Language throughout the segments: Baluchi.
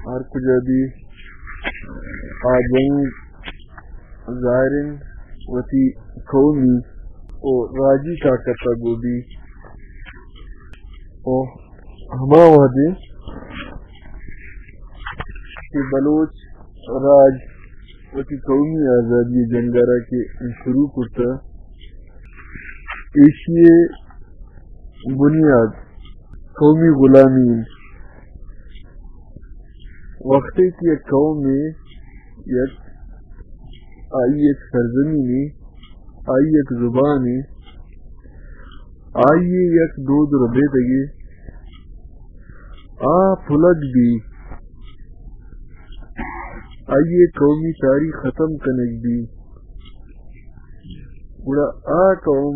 ہر کجا بی آ جنگ ظاہریں وتی قومی و راجی طاقت ء گوں بی۔ و ہما وہدے کہ بلوچ راج وتی قومی آزادی جنگ ء را کہ شروع کرتا، ایشی بنیاد قومی غلامی انت۔ وقتے کہ یک قومے، یک، آئی یک سرزمینے، آئی یک زبانے، آئی یک دود ربیدگے، آ پلگ بی، آئی قومی تاریخ ختم کنگ بی، گڑا آ قوم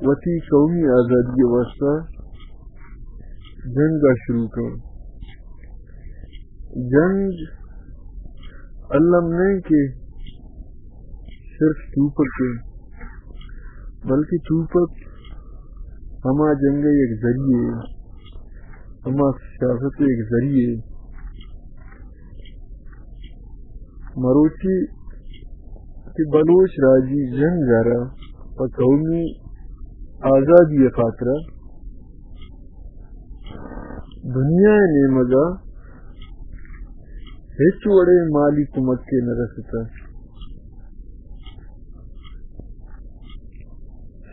وتی قومی آزادی واسطہ جنگ ء شروع کن۔ جنگ الم نہیں کہ صرف توپک ہے، بلکہ توپک ہما جنگ ء یک ذریعے، ہما سیاست ء یک ذریعے۔ مروچی کہ بلوچ راجی جنگ ء را پہ قومی آزادی ء خاطر دنیا ء نیمگ ء ہچ وڑیں مالی کمکے نہ رستہ۔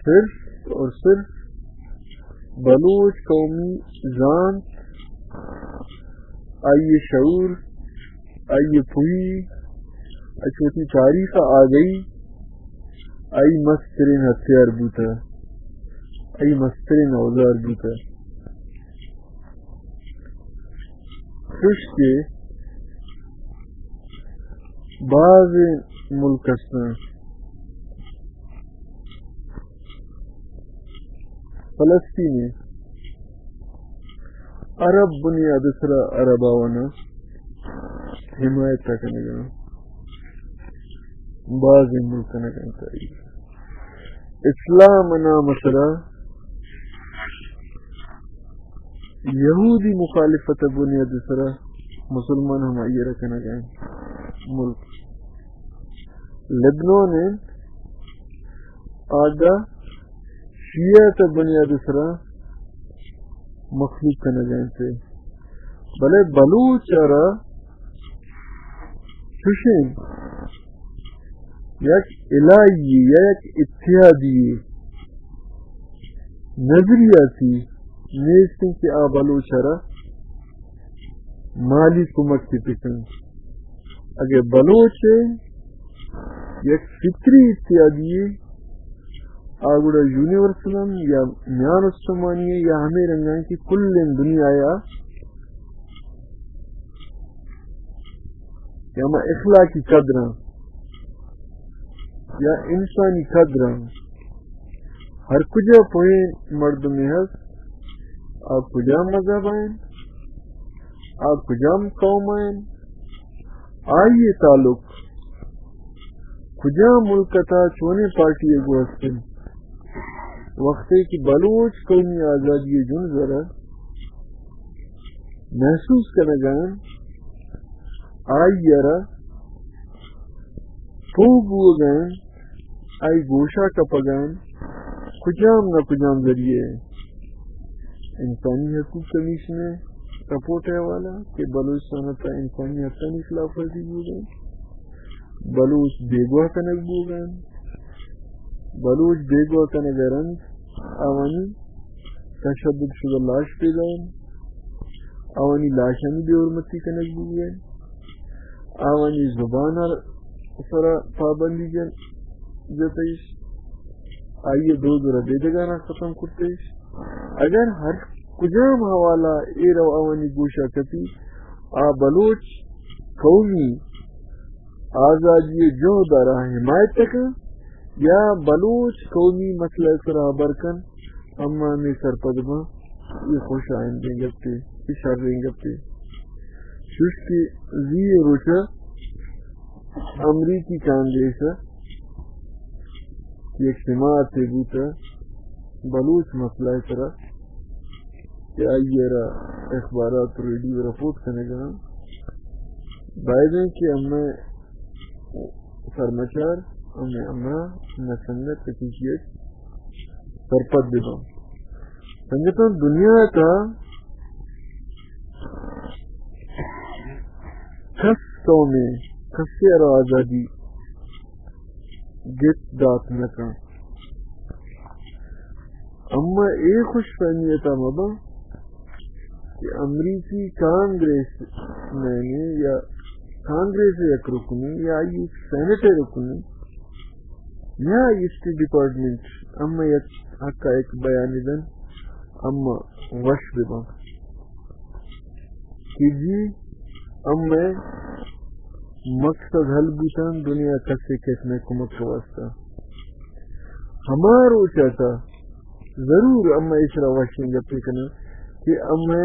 صرف اور صرف بلوچ قومی زانت، آئی شعور، آئی پوئی، اچ وتی تاریخ آگئی، آئی مسترین ہتھیار بوتا، آئی مسترین اوزار بوتا۔ چوش کہ باز ملک ہستن، فلسطین، عرب بنیاد سرا عرب آوانا حمایت کنگا، باز ملک کنگا۔ اسلام نام سرا یہودی مخالفت بنیاد سرا مسلمان ہم آئی را کنگا۔ ملک لبنان انت، آگا شیعہ تا بنیاد سرا مخلوق کنگا انت۔ بلے بلوچ ء را چوشیں یک الہی یا یک اتحادی نظریاتی نیست کہ آ بلوچ ء را مالی کمک بکن۔ اگہ بلوچ یک فطری اتحادی، آ گڑا یونیورسل ہم یا میان استمانی یا ہمے رنگاں کہ کلیں دنیا یا، یا ما اخلاقی قدراں یا انسانی قدراں، ہر کجا پوئیں مردمے ہست، آ کجام مذہب آئین، آ کجام قوم آئین، آئی تعلق کجام ملک تا چونیں پارٹی گو ہستن، وقتے کہ بلوچ قومی آزادی جنز را محسوس کنگان، آئی ء را پوہ بوگان، آئی گوشا کپگان، کجام نہ کجام ذریعے انسانی حقوق کمیشن ء رپورٹ ء حوالہ کہ بلوچستان ء تہ انسانی حقانی خلاف ورزی بوگان، بلوچ بیگواہ کنگ بوگان، بلوچ بیگواہ کنگ ء رند آوانی تشدد شدہ لاش پیدا انت، آوانی لاشانی بے حرمتی کنگ بوگان، آوانی زبان ء سرا پابندی جن جتیش، آئی دود و ربیدگانا ختم کرتیش۔ اگر ہر کجام حوالہ اے رو آوانی گوشا کپی، آ بلوچ قومی آزادی جہد را حمایت کن یا بلوچ قومی مسئلہ سرا خبر کن، اما ہمے سرپد باں، اے خوش آئندیں گپے، اے شریں گپے۔ چوش کہ زی روچا امریکی کانگریس ء یک سماعتے بوت، بلوچ مسئلہ ء سرا کہ آئی ءَ را اخبارات، ریڈیو رپورٹ کنگ ءَ، باید انت کہ ہمے سرمچار، ہمے ہمراہ، ہمے سنگت وتی چیز سرپد بہ بنت۔ سنگتاں، دنیا ءِ تہا کس قومے کسے ءَ را آزادی گت دات نہ کنت۔ اما اے خوش فہمی ءِ تہا مہ باں کہ امریکی کانگریس مین یا کانگریس ءِ یک رکنے یا آئی یک سینیٹ ءِ رکنے یا اسٹیٹ ڈپارٹمنٹ اما یک حق ءَ یک بیانے دنت، اما وش بہ باں کہ جی، امئے مقصد حل بوتن، دنیا کسے کیت مئے کمک ءِ واسطہ۔ ہما روچ ءَ تہا ضرور اما ایشرا وشیں گپے کناں کہ امئے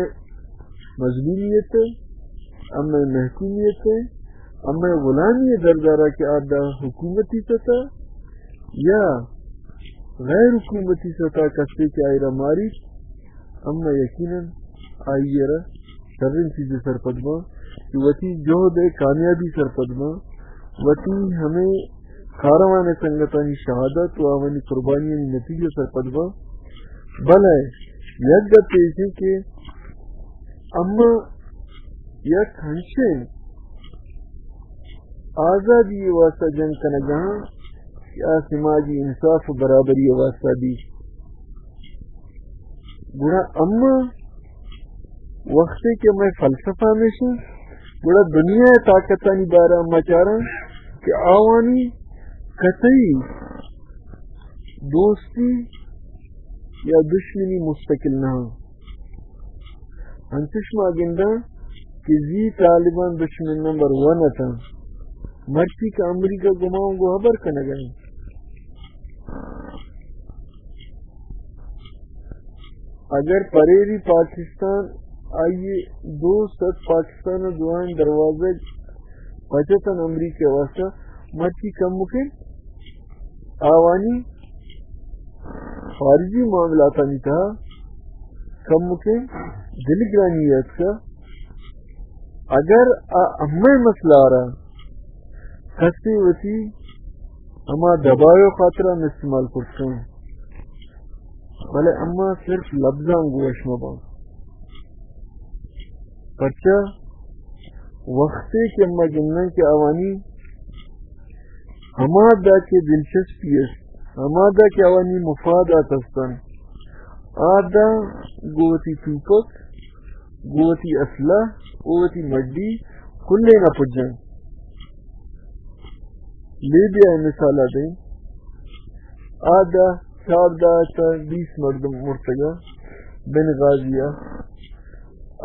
مظلومیت ءَ، امئے محکومیت ءَ، امئے غلامی ءِ درد ءَ را کہ آ داں حکومتی سطح یا غیر حکومتی سطح کسے کہ آئی را ماریت، اما یقیناً آئی ءَ را شریں چیزے سرپد باں کہ وتی جہد ءِ کامیابی سرپد باں، وتی ہمے کاروان ءِ سنگتانی شہادت و آوانی قربانیانی نتیجہ سرپد باں۔ بلے یک گپ ایش انت کہ اما یک ہنچیں آزادی ءِ واسطہ جنگ کنگ ءَ آں کہ آ سماجی انصاف و برابری ءِ واسطہ بیت۔ گڑا اما وقتے کہ مئے فلسفہ ہمیش انت، گڑا دنیا ءِ طاقتانی بارہ ءَ ما چاراں کہ آوانی قطعی دوستی یا دشمنی مستقل نہ انت۔ انچش ما گنداں کہ زی طالبان دشمن نمبر ون اتاں، مرچی کہ امریکہ گوں ما گوں ہبر کنگ ءَ انت۔ اگر پریری پاکستان آئی دوست ات، پاکستان ءِ دعائیں دروازگ پچ اتن امریکہ ءِ واسطہ، مرچی کمکیں آوانی خارجی معاملاتانی تہا کمکیں دلگرانی اتکہ۔ اگر آ ہمے مسئلہ ءَ را کسے وتی ہما دباؤ ءِ خاطر ءَ استعمال کرت کنت، بلے اما صرف لبزاں گوں وش مہ باں۔ پرچا وختے کہ ما گنداں کہ آوانی ہما دا کہ دلچسپی است، ہما دا کہ آوانی مفادات استن، آ دا گوں وتی توپک، گوں وتی اسلحہ، گوں وتی مڈی کلیں ءَ پجن۔ لیبیا ءِ مثال ءَ دیں، آ دا چار دہ تا بیست مردم مرتگا بنغازی ءَ،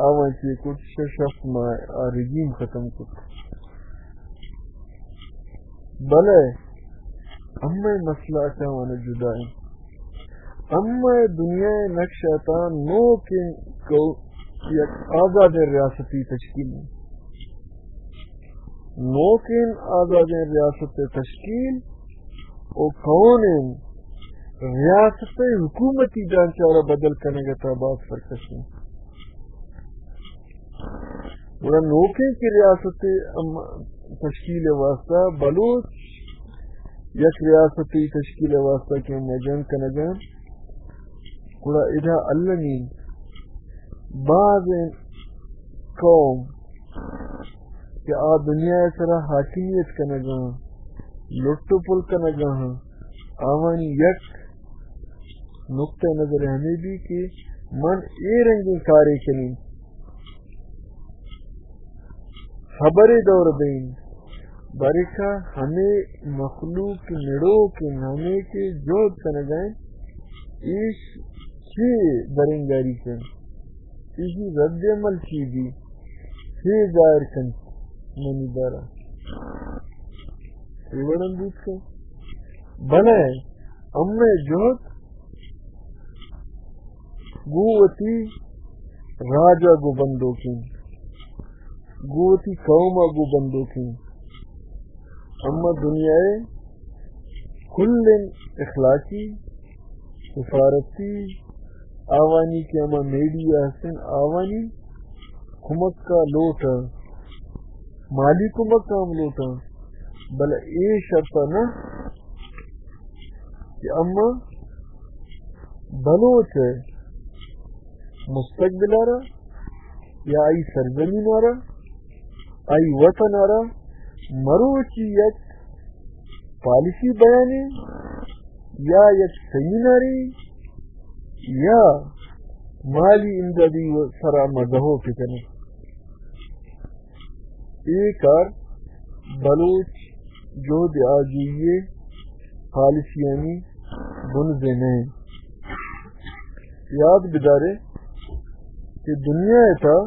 آواں چے کت، شش ہفت ماہ آ رژیم ختم کت۔ بلے امئے مسئلہ چہ آواں جدا انت۔ امئے دنیا ءِ نقشہ ءِ تہا نوکیں کو-، یک آزادیں ریاستی تشکیل انت۔ نوکیں آزادیں ریاست ءِ تشکیل و کونیں ریاست ءِ حکومتی ڈھانچہ ءَ را بدل کنگ ءِ تہا باز فرق است انت۔ گڑا نوکیں کہ ریاست ءِ ام-، تشکیل ءِ واسطہ، بلوچ یک ریاستی تشکیل ءِ واسطہ کہ ہم جنگ کنگ ءَ انت، گڑا ادا المی بازیں قوم کہ آ دنیا ءِ سرا حاکمیت کنگ ءَ انت، لٹ و پل کنگ ءَ انت، آوانی یک نقطہ نظر ہمے بی کہ من اے رنگیں کارے کنیں، خبرے دور دئیں، بارکا ہمے مخلوق نڑوک انت، ہمے کہ جہد کنگ ءَ انت، ایش چے درنگاری کنت؟ ایشی رد عمل چی بی؟ چے ظاہر کنت منی بارہ؟ اے وڑ انت بوت کنت۔ بلے امئے جہد گوں وتی راج ءَ گوں بندوک انت، گوں وتی قوم ءَ گوں بندوک انت۔ اما دنیا ءِ کلیں اخلاقی، سفارتی، آوانی کہ ہما میڈیا ہستن، آوانی کمک ءَ لوٹاں، مالی کمک ءَ ہم لوٹاں، بلے اے شرط ءَ نہ کہ اما بلوچ ءِ مستقبل ءَ را یا آئی سرزمین ءَ را، آئی وطن ءَ را مروچی یک پالیسی بیانے یا یک سیمینارے یا مالی امدادی سرا ما گہو بکنیں۔ اے کار بلوچ جہد آجوئی ءِ پالیسیانی بنزے نہ انت۔ یاد بدارے کہ دنیا ءِ تہا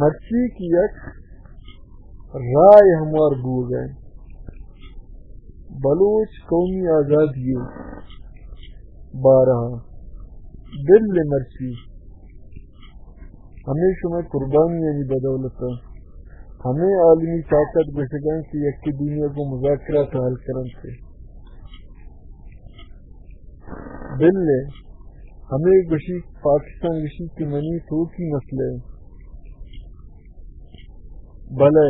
مرچی کہ یک راہ ہموار بوگ ءَ انت بلوچ قومی آزادی ءِ بارہ ءَ۔ بلے مرچی ہمے شمئے قربانیانی بدولت ءَ ہمے عالمی طاقت گوشگ ءَ انت کہ یکے دومی ءَ گوں مذاکرات ءَ حل کننت۔ بلے ہمے گوشی، پاکستان گوشی کہ منی توکی مسئلہ اے، بلے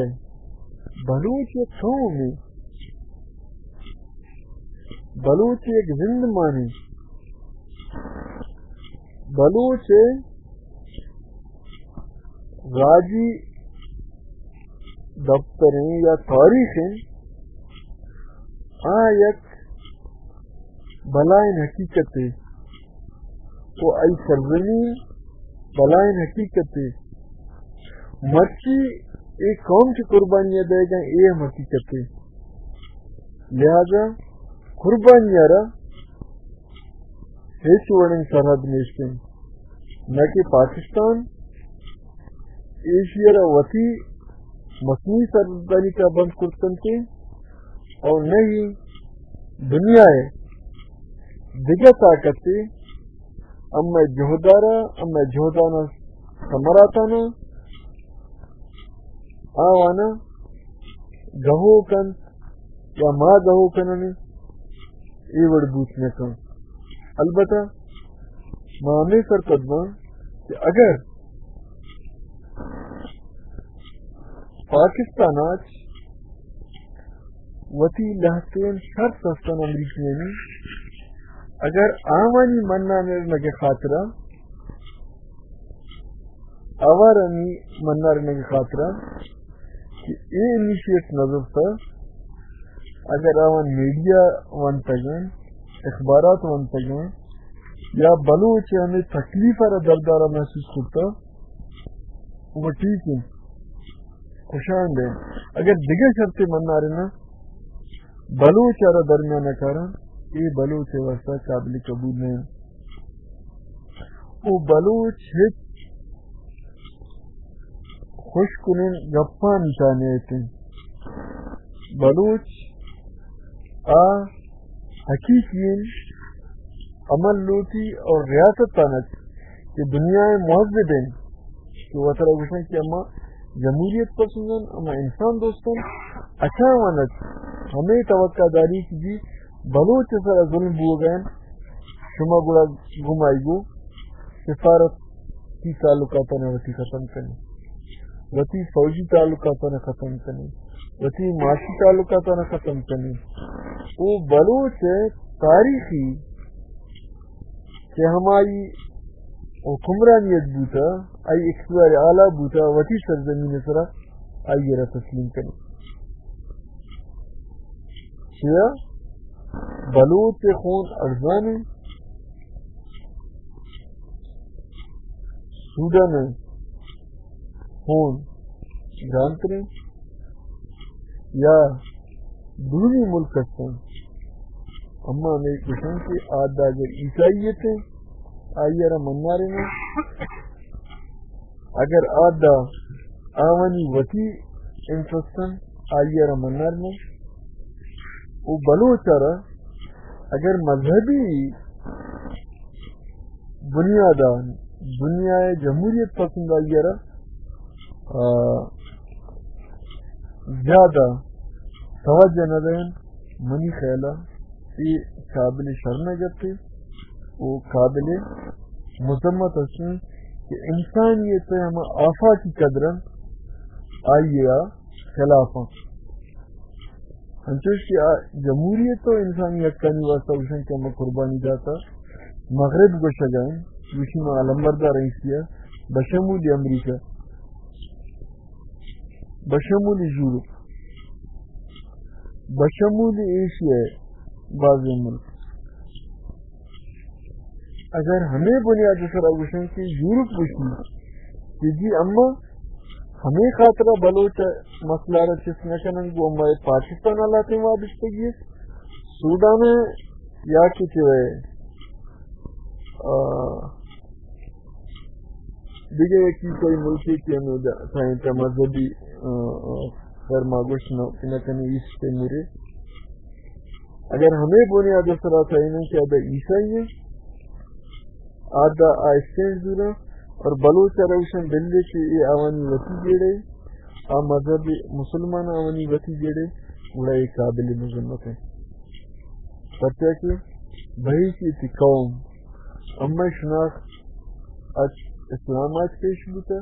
بلوچ یک قومے، بلوچ یک زندمانے، بلوچ راجی دپتریں یا تاریخیں آ یک بلائیں حقیقتے و آئی سرزمین بلائیں حقیقتے۔ مرچی اے قوم کہ قربانی دئیگ ءَ انت، اے ہم حقیقتے۔ لہذا قربانی ءَ را ہچ وڑیں سرحد نیست انت، نہ کہ پاکستان ایشی ءَ را وتی مصنوعی سرحدانی تہا بند کرت کنت اور نہ ہی دنیا ءِ دگہ طاقتے ہمے جہد ءَ را، ہمے جہدانی ثمراتاں آواناں گہو کنت یا ما گہو کنیں، اے وڑ بوت نہ کنت۔ البتہ ما ہمے سرپد باں کہ اگر پاکستان ءَ وتی لہتیں شرط ہستن امریکیانی، اگر آوانی منّ ءَ نہ خاطرا آوارانی منّ ءَ رنگ ءِ خاطرا کہ اے انیشیٹ نہ زرتہ، اگر آوان میڈیا ونتگ انت، اخبارات ونتگ انت، یا بلوچ ءِ ہمے تکلیف ءَ را، درد ءَ را محسوس کرتہ، وہ ٹھیک انت، خوشاند انت۔ اگر دگہ شرطے منّ ءَ رنہ، بلوچ ءَ را درمیان ءَ کاراں، اے بلوچ ءِ واسطہ قابل قبول نہ انت۔ او بلوچ ہچ خوش کنیں گپانی تہا نئیت انت۔ بلوچ آ حقیقی عمل لوٹی اور ریاست تانک کہ دنیا ءِ مہذب انت کہ وترا گوشن کہ اما جمہوریت پسند انت، اما انسان دوست انت، اچاوان انت، ہمے توقع داری کہ جی بلوچ ءِ سرا ظلم بوگ ءَ انت، شما گڑا گوں آئی گوں سفارتی تعلقاتاں وتی ختم کنیں، وتی فوجی تعلقاتاں ختم کنیں، وتی معاشی تعلقاتاں ختم کنیں۔ او بلوچ ءِ تاریخی کہ ہمائی حکمرانیت بوتہ، آئی اقتدار اعلیٰ بوتہ، وتی سرزمین ءِ سرا آئی ءَ را تسلیم کنیں۔ چیا بلوچ ءِ خون ارزان انت، سوڈان ءِ خون گرانتر انت، یا دومی ملک ہستن، اما ہمے گوشن کہ آ داں اگر عیسائیت انت، آئی ءَ را منّ ءَ رنہ، اگر آ داں آوانی وتی انٹرسٹ انت، آئی ءَ را منّ ءَ رنہ۔ او بلوچ ءَ را اگر مذہبی بنیاد ءَ دنیا ءِ جمہوریت پسند آئی ءَ را، آ، زیادہ توجہ نہ دئینت، منی خیال ءَ اے قابل شرم ءِ گپے۔ و قابل مذمت ہستیں کہ انسانیت ءِ ہما آفاقی قدر انت، آئی ءِ خلاف انت۔ انچوش کہ آ جمہوریت و انسانی حقانی واسطہ گوشن کہ ہما قربانی داتا، مغرب گوشگا انت، گوشی ما علمبردار ایشی ءَ، بشمول امریکہ، بشمول یورپ، بشمول ایشیا ءِ بعض ملک۔ اگر ہمے بنیاد سرا گوشن کہ یورپ گوشی کہ جی اما ہمے خاطرا بلوچ مسئلہ را چست نہ کنن، گو اما پاکستان حالات وابستگی ہے، سوڈان ہے یا کہ چوے، آ، دگہ یکی کوئی ملکے کہ ہمیں دا-، سائیں تا مذہبی، آ، آ، خیر ما گوشت نہ، نہ کنی ایسٹ تیمورے۔ اگر ہمیں بنیاد سرا سائیں کہ ادا عیسائی ہیں، آدا آ اسٹینڈ زورا اور بلوچ روشن دلے کہ اے آوانی وتی جیڑے، آ مذہب مسلمان آوانی وتی جیڑے، گڑا اے قابل مذمت ہیں۔ پرچا کہ بھئی کہ تی قوم اما شناخت اچ اسلام آت پیش بوتا،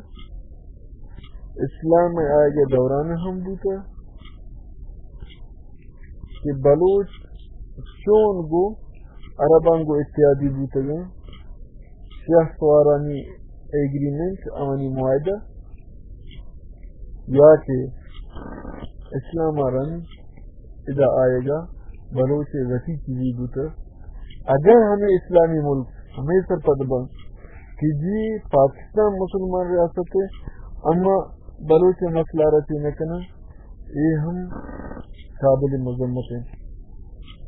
اسلام آئیگا دوران ہم بوتا کہ بلوچ چون گو عربان گو اتحادی بوتگاں، سیاہ سوارانی ایگریمنٹ، آوانی معاہدہ، یا کہ اسلام آ رند ادا آئیگا بلوچ وتی چیزی بوتا۔ اگر ہمیں اسلامی ملک ہمیں سرپد بن کہ جی پاکستان مسلمان ریاست ہے، اما بلوچ مسئلہ را چی نہ کنن، اے ہم قابل مذمت ہیں۔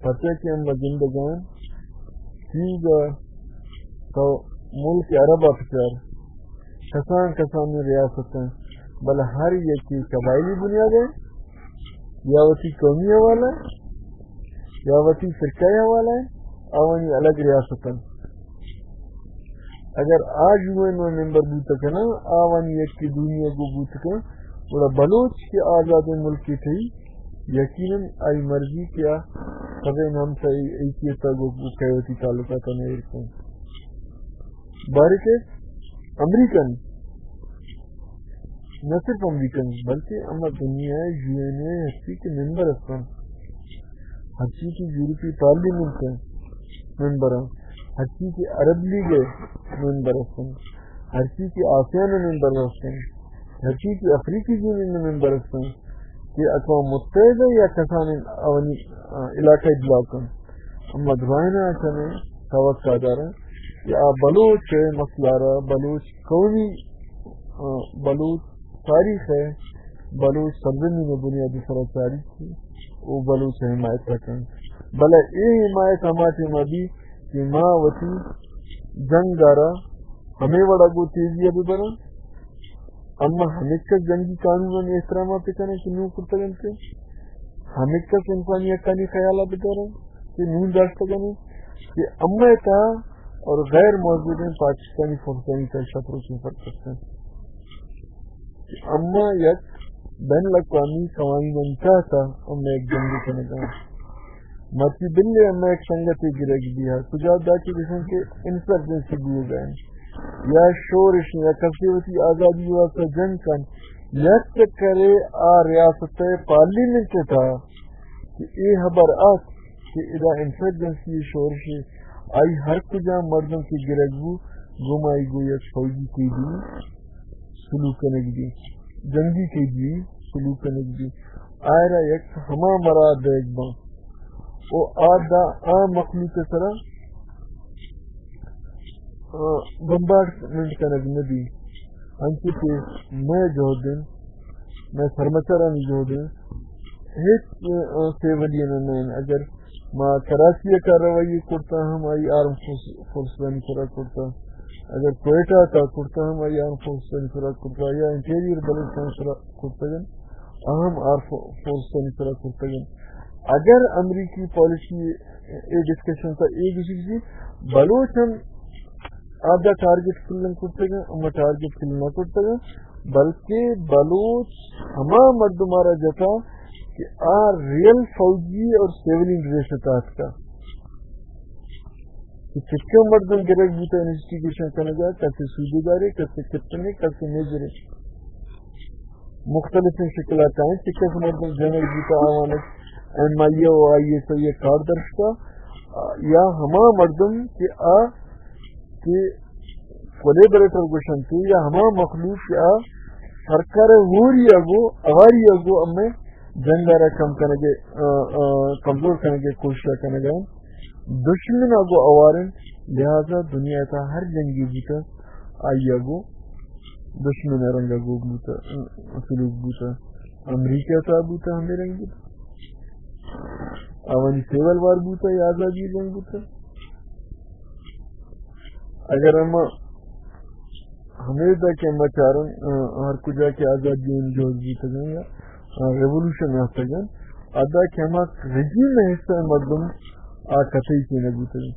پرچہ کہ اما زندگان چیز تو ملک عرب افچار کسان کسانی ریاست ہیں، بلے ہر یکی قبائلی بنیاد ہے، یا وتی قومی حوالہ ہے، یا وتی فرقہ حوالہ ہے، آوانی الگ ریاست ہیں۔ اگر آ یو این او ممبر بوت کنن، آوانی یکی دنیا گو بوت کنن، گڑا بلوچ کہ آزاد ملکی تھی، یقیناً آئی مرضی کہ آ سبے نام سا ای، ای کیتا گو، گو کہوتی تعلقات نہیں رکھن۔ بارے کہ امریکن، نہ صرف امریکن، بلکہ اما دنیا یو این او ہستی کہ ممبر ہستن، ہرچی کہ یورپی پارلیمنٹ ہے ممبر ہیں، ہرچی کہ عرب لیگ ہے ممبر ہستن، ہرچی کہ آسیان ممبر ہستن، ہرچی کہ افریقی یونین ممبر ہستن، کہ اقوام متحدہ یا کسان آوانی، آ، علاقہ بلاک ہیں۔ اما درائنا چنے توقع دارن کہ آ بلوچ مسئلہ را، بلوچ قومی، آ، بلوچ تاریخ ہے، بلوچ سرزمین بنیادی سرا تاریخ ہے، او بلوچ حمایت کن۔ بلے اے حمایت ہما ٹیم بھی کہ ما وتی جنگ دارا ہمیں وڑا گو تیزی ابھی برن، اما ہمیں جنگی قانون احترام پہ کریں کہ نو کرتگن کہ ہمیں انسانی حقانی خیال بدارن۔ کہ نون داشتگنی کہ امہ تہا اور غیر موجودیں پاکستانی فوجانی تہا شپ روچیں فرق کرتے ہیں کہ امہ یک بین الاقوامی قوانین تہا امہ یک جنگ کنگا۔ مرچی بلے امہ یک سنگتے گرگ بیا، کجا دا کہ گشن کہ انسرجنسی بوگا یا شورش یا کسی وتی آزادی واسطہ جنگ کن، یک چکرے آ ریاست پارلیمنٹ تہا کہ اے خبر ات کہ ادا انسرجنسی شورش آئی ہر کجا مردم کہ گرگ بو، گمائی گو یک فوجی قیدی سلوک کنگ بی، جنگی قیدی سلوک کنگ بی۔ آئرا یک ہما مراد دیگ بان۔ او آ دا آ مخلوق سرا، آ، بمبارڈمنٹ کنگ نہ بی۔ انچو کہ مئے جہد انت، مئے سرمچارانی جہد انت، ہچ، آ، سیولی نہ انت۔ اگر ما کراچی ء کارروائی کرتا ہم آئی آرم فورس، فورسانی سرا کرتا، اگر کوئٹہ تا کرتا ہم آئی آرم فورسانی سرا کرتا، یا انٹیریئر بلوچستان سرا کرتگن، اہم آرم فورسانی سرا کرتگن۔ اگر امریکی پالیسی اے ڈسکشن تا اے گوشی کہ بلوچ ہم آدا ٹارگٹ کلن کرتگن، اما ٹارگٹ کلن نہ کرتگن، بلکہ بلوچ ہما مردم آرا جتا کہ آ ریئل فوجی اور سیولین ریس تحت کا۔ کہ چکہ مردم گرگ بوتا انویسٹیگیشن کنگا، کسے سودگارے، کسے کپتنے، کسے میجرے۔ مختلفیں شکلات آئیں، چکہ مردم جنگ بوتا آوانک ایم آئی اے و آئی ایس آئی کار درشتا، یا ہما مردم کہ آ کہ کولیبریٹر گوشنت، یا ہما مخلوق کہ آ سرکار ہوری اگو، اواری اگو، ہمے جنگ ء را کم کنگ ء، آ، آ، کمزور کنگ ء کوشش ء کنگ ء انت۔ دشمن ء گوں اوار انت، لہذا دنیا ء تہا ہر جنگے بوتہ، آئی ء گوں دشمن ء رنگ ء گوں بوتہ، سلوک بوتہ۔ امریکہ ء تہا بوتہ ہمے رنگ بوتہ۔ آوانی سیول وار بوتہ یا آزادی جنگ بوتہ۔ اگر ہم ہمے دا کہ ہما چارن، آ، ہر کجا کہ آزادی ان جوڑ بوتگن یا، آ، ریولوشن آتگن، ادا کہ ہما رژیم ء حصہ مردم آ کتئی کہ نہ بوتگن۔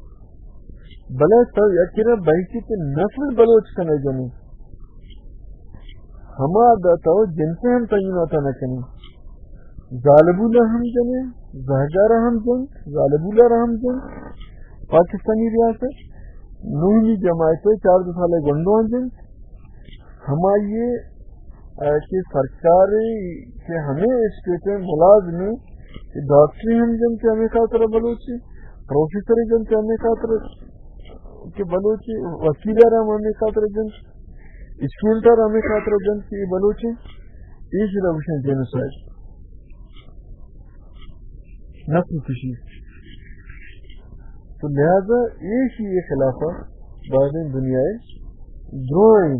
بلے تو یکرا بحیثیت نسل بلوچ کنئے جنئے۔ ہما دا تو جنسے ہم تعین آتا نہ کنئے۔ زالبول ء ہم جنئے، زہگار ء ہم جنت، زالبول ء را ہم جنت۔ پاکستانی ریاست نوہمی جماعت ء چاردہ سالہ گونڈواں جنت۔ ہمائی ء کہ سرکار کہ ہمے اسٹیٹ ء ملازم کہ ڈاکٹری ہم جنت ہمے خاطر بلوچی، پروفیسر جنت ہمے خاطر کہ بلوچی، وکیل ء را ہم ہمے خاطر جنت، اسٹوڈنٹ ء را ہمے خاطر جنت کہ بلوچی، ایش را گوشن جینوسائیڈ۔ نسل کشی۔ تو لہذا ایشی ء خلاف ء بازیں دنیا ء درائیں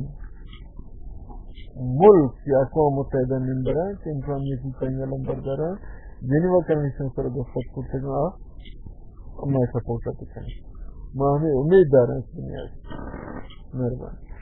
ملک یا اقوام متحدہ ممبر ء کہ انسانی حقوق ء لمبردار ء جنیوا کنونشن سر دستخط کرتگ ء ما سپورٹ ء بکنیں۔ ما ہمیں امید دار ہیں اس دنیا ء۔ مہربانی۔